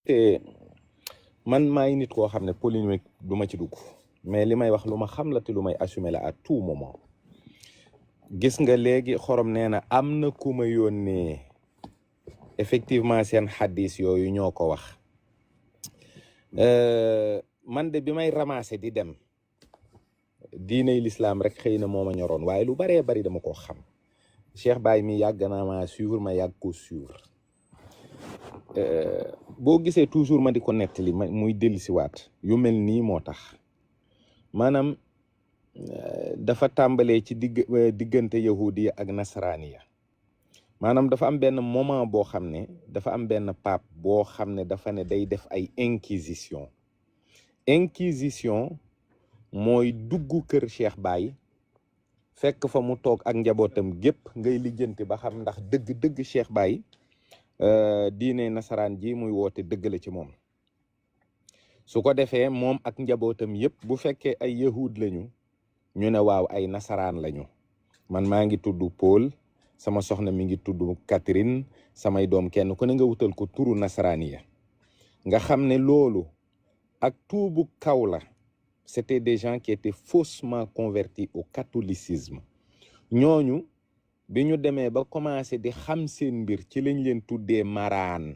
te man maay nit koo xam ne polémique du ma ci dugg mais li may wax lu ma xam la te lu may assumer la à tout moment. gis nga léegi xorom nee na am na ku ma yónnee effectivement seen xaddis yooyu ñoo ko wax. man de bi may ramasser di dem diiney l'islam rek xëy na moo ma ñoroon waaye lu baree bari dama ko xam. Cheikh Baye mi yàgg naa ma suivre ma yàgg ko suivre boo gisee toujours ma di ko nettali muy dellusiwaat yu mel nii moo tax maanaam dafa tàmbalee ci diggante yahudiya ak nasaraaniya. maanaam dafa am benn moment boo xam ne dafa am benn pape boo xam ne dafa ne day def ay inquisition mooy dugg kër Cheikh Baye fekk fa mu toog ak njabootam gépp ngay lijjanti ba xam ndax dëgg Cheikh Baye diine nasaraan ji muy woote dëgg la ci moom. su ko defee moom ak njabootam yépp bu fekkee ay yahud lañu ñu ne waaw ay nasaraan lañu. man maa ngi tudd Paul, sama soxna mi ngi tudd Catherine, samay doom kenn ku ne nga wutal ko turu nasaraaniya. nga xam ne loolu ak tuubu kaw la. C'était des gens qui étaient faussement convertis au catholicisme. ñooñu bi ñu demee ba commencé di xam seen mbir ci lañ leen tuddee maraan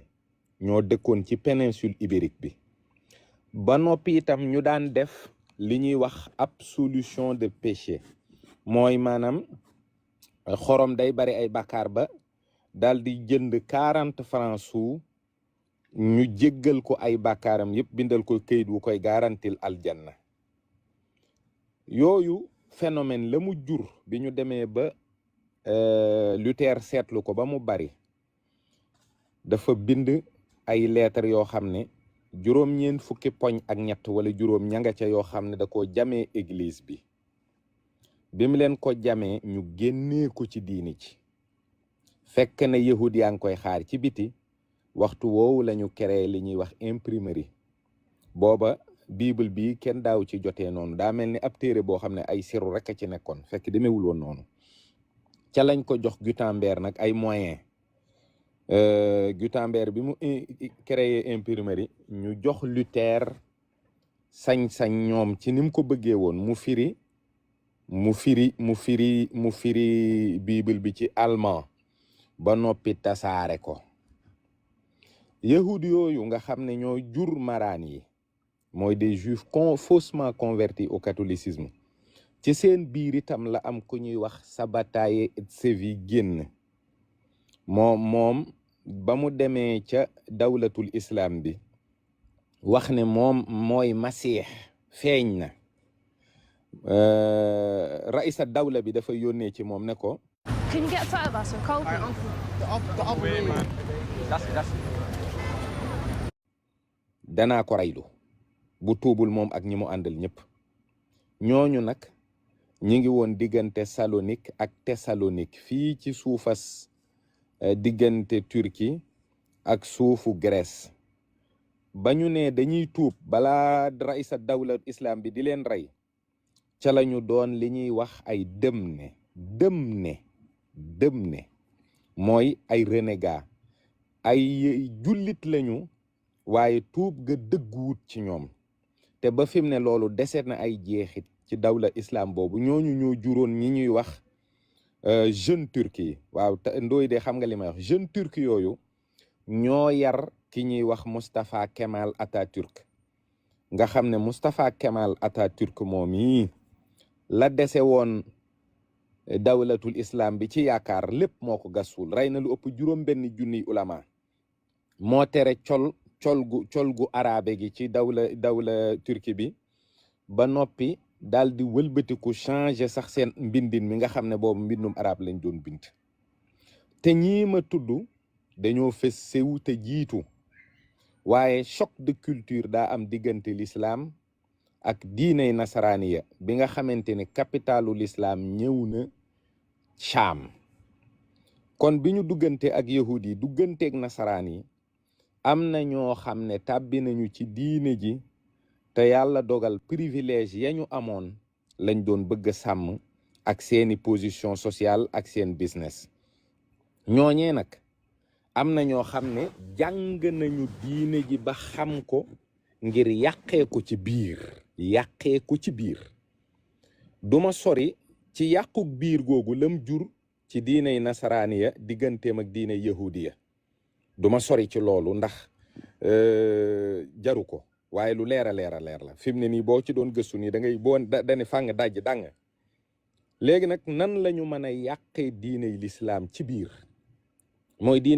ñoo dëkkoon ci péninsule ibérique bi. ba noppi itam ñu daan def li ñuy wax absolution de péché mooy maanaam xorom day bari ay bàkkaar ba dal di jënd 40 francs su ñu jéggal ko ay bàkkaaram yépp bindal ko këyit wu koy garantil aljanna. yooyu phénomène la mu jur bi ñu demee ba Luther seetlu ko ba mu bari dafa bind ay lettres yoo xam ne juróom-ñeent fukki poñ ak ñett wala juróom ñanga ca yoo xam ne da ko jamee église bi. bi mu leen ko jamee ñu génnee ko ci diini ci fekk na yahud yaa ngi koy xaar ci biti. waxtu woowu lañu créé li ñuy wax imprimerie. booba bible bi kenn daaw ci jotee noonu daa mel ni ab téere boo xam ne ay siru rek a ci nekkoon fekk demeewul woon noonu. ca lañ ko jox Gutenberg nag ay moyens. Gutenberg bi mu créé imprimerie ñu jox Luther sañ-sañ ñoom ci ni mu ko bëggee woon mu firi bible bi ci allemand ba noppi tasaare ko. yahud yooyu nga xam ne ñoo jur maraan yi mooy des juifs faussement convertis au catholicisme. ci seen biir itam la am ku ñuy wax Sabataye Tsevi génn moom ba mu demee ca dawlatul islam bi wax ne moom mooy masiix feeñ na. raïsa dawla bi dafa yónnee ci moom ne ko Can you get a photo of us with cold? danaa ko raylu bu tuubul moom ak ñi mu àndal ñëpp. ñooñu nag ñi ngi woon diggante Salonique ak Thessalonique fii ci suufas diggante Turquie ak suufu Grèce. ba ñu ne dañuy tuub balaa raïsa dawla islam bi di leen rey ca lañu doon li ñuy wax ay dëm ne mooy ay renégat ay jullit lañu waaye tuub ga dëgguwut ci ñoom. te ba fi mu ne loolu deseet na ay jeexit ci dawla islam boobu. ñooñu ñoo juróon ñi ñuy wax jeune turc yi. waaw ndooy de xam nga li may wax jeune turc yooyu ñoo yar ki ñuy wax Mustafa Kemal Atatürk. nga xam ne Mustafa Kemal Atatürk moom yi la dese woon dawlatul islam bi ci yaakaar lépp moo ko gasul. rey na lu ëpp juróom benn junniy ulama. moo tere col gu arabe gi ci dawla turki bi ba noppi daal di wëlbatiku changer sax seen mbindin mi nga xam ne boobu mbindum arabe lañ doon bind. te ñii ma tudd dañoo fës sew te jiitu waaye choc de culture daa am diggante l'islam ak diiney nasaraaniya bi nga xamante ne capitalu l'islam ñëw na Cham. kon bi ñu duggante ak yahud yi dugganteeg nasaraan yi am na ñoo xam ne tàbbi nañu ci diine ji te yàlla dogal privilège ya ñu amoon lañ doon bëgg a sàmm ak seeni position sociale ak seen business. ñooñee nag am na ñoo xam ne jàng nañu diine ji ba xam ko ngir yàqee ko ci biir duma sori ci yàquk biir googu lam jur ci diiney nasaraaniya digganteem ak diiney yahudiya duma sori ci loolu ndax jaru ko waaye lu leer la fi mu ne nii boo ci doon gëstu nii da ngay boo dane fàng dajj dàng léegi nag nan lañu mën a yàqee diiney lislaam ci biir mooy diine